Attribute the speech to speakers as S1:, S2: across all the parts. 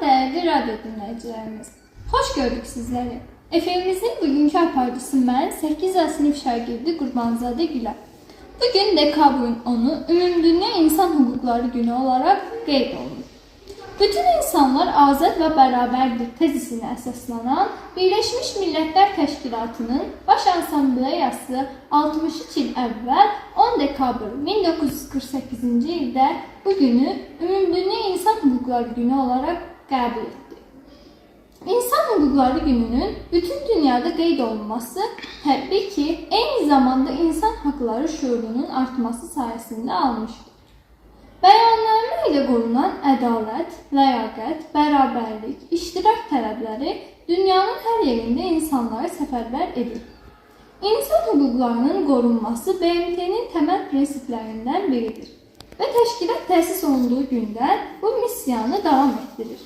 S1: dəyərli radio dinləyicilərimiz. Xoş gördük sizləri. Efirimizin bugünkü aparıcısı mən, 8A sinif şagirdi Qurbanzadə Gülər. Bugün dekabrın 10-u Ümumdünya İnsan Hüquqları Günü olaraq qeyd olunur. Bütün insanlar azad və bərabərdir tezisinə əsaslanan Birləşmiş Millətlər Təşkilatının Baş Assambleyası 63 il əvvəl 10 dekabr 1948-ci ildə bu günü Ümumdünya İnsan Hüquqları Günü olaraq qəbul etdi. İnsan Hüquqları Gününün bütün dünyada qeyd olunması təbii ki, eyni zamanda insan haqları şüurunun artması sayəsində almışdır. Bəyannamə ilə qorunan ədalət, ləyaqət, bərabərlik, iştirak tələbləri dünyanın hər yerində insanları səfərbər edir. İnsan hüquqlarının qorunması BMT-nin təməl prinsiplərindən biridir və təşkilat təsis olunduğu gündən bu missiyanı davam etdirir.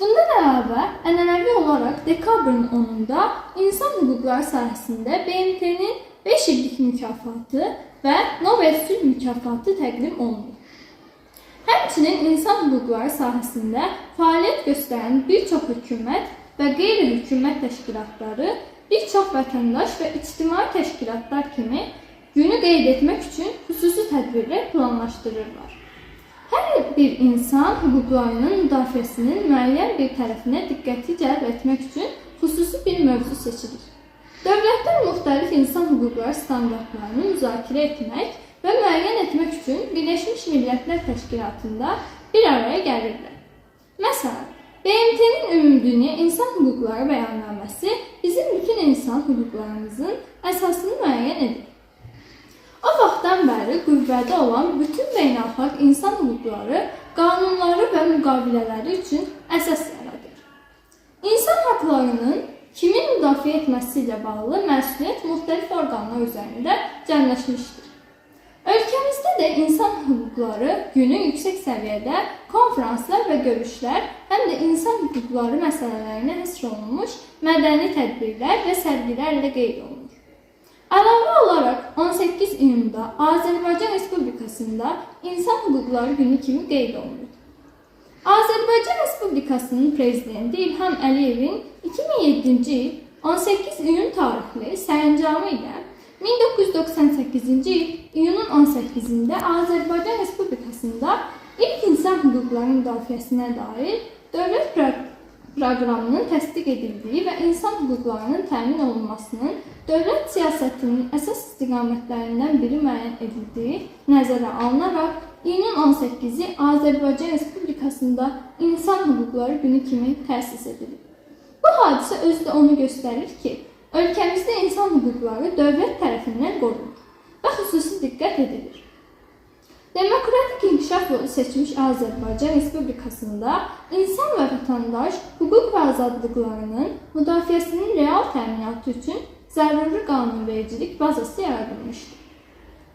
S1: Bundan əlavə, ənənəvi olaraq dekabrın 10-unda insan hüquqları sahəsində BMT-nin 5 illik mükafatı və Nobel sülh mükafatı təqdim olunur. Həmçinin insan hüquqları sahəsində fəaliyyət göstərən bir çox hökumət və qeyri-hökumət təşkilatları, bir çox vətəndaş və ictimai təşkilatlar kimi günü qeyd etmək üçün xüsusi tədbirlər planlaşdırırlar. Hər bir insan hüquqlarının müdafiəsinin müəyyən bir tərəfinə diqqəti cəlb etmək üçün xüsusi bir mövzu seçilir. Dövlətlər müxtəlif insan hüquqları standartlarını müzakirə etmək və müəyyən etmək üçün Birləşmiş Millətlər Təşkilatında bir araya gəlirlər. Məsələn, BMT-nin Ümumdünya İnsan Hüquqları Bəyannaməsi bizim bütün insan hüquqlarımızın əsasını müəyyən edir. O vaxtdan bəri qüvvədə olan bütün beynəlxalq insan hüquqları, qanunları və müqavilələri üçün əsas yaradır. İnsan haqlarının kimin müdafiə etməsi ilə bağlı məsuliyyət müxtəlif orqanlar üzərində cəmləşmişdir. Ölkəmizdə də insan hüquqları günü yüksək səviyyədə konfranslar və görüşlər, həm də insan hüquqları məsələlərinə həsr olunmuş mədəni tədbirlər və sərgilərlə qeyd olunur. Əlavə olaraq 18 iyunda Azərbaycan Respublikasında İnsan Hüquqları Günü kimi qeyd olunur. Azərbaycan Respublikasının prezidenti İlham Əliyevin 2007-ci il 18 iyun tarixli sərəncamı ilə 1998-ci il iyunun 18-də Azərbaycan Respublikasında ilk insan hüquqları müdafiəsinə dair dövlət proqramının təsdiq edildiyi və insan hüquqlarının təmin olunmasının dövlət siyasətinin əsas istiqamətlərindən biri müəyyən edildiyi nəzərə alınaraq iyunun 18-i Azərbaycan Respublikasında İnsan Hüquqları Günü kimi təsis edilib. Bu hadisə özü də onu göstərir ki, ölkəmizdə insan hüquqları dövlət tərəfindən qorunur və xüsusi diqqət edilir. Demokratik inkişaf yolu seçmiş Azərbaycan Respublikasında insan və vətəndaş hüquq və azadlıqlarının müdafiəsinin real təminatı üçün zəruri qanunvericilik bazası yaradılmışdır.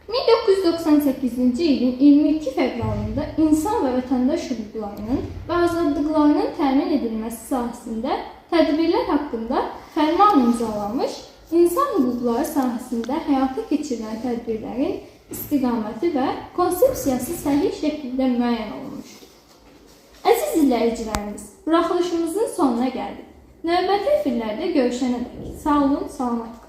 S1: 1998-ci ilin 22 fevralında insan və vətəndaş hüquqlarının və azadlıqlarının təmin edilməsi sahəsində tədbirlər haqqında fərman imzalamış, insan hüquqları sahəsində həyata keçirilən tədbirlərin istiqaməti və konsepsiyası səhih şəkildə müəyyən olunmuşdur. Əziz izləyicilərimiz, buraxılışımızın sonuna gəldik. Növbəti efirlərdə görüşənədək sağ olun, salamat qalın.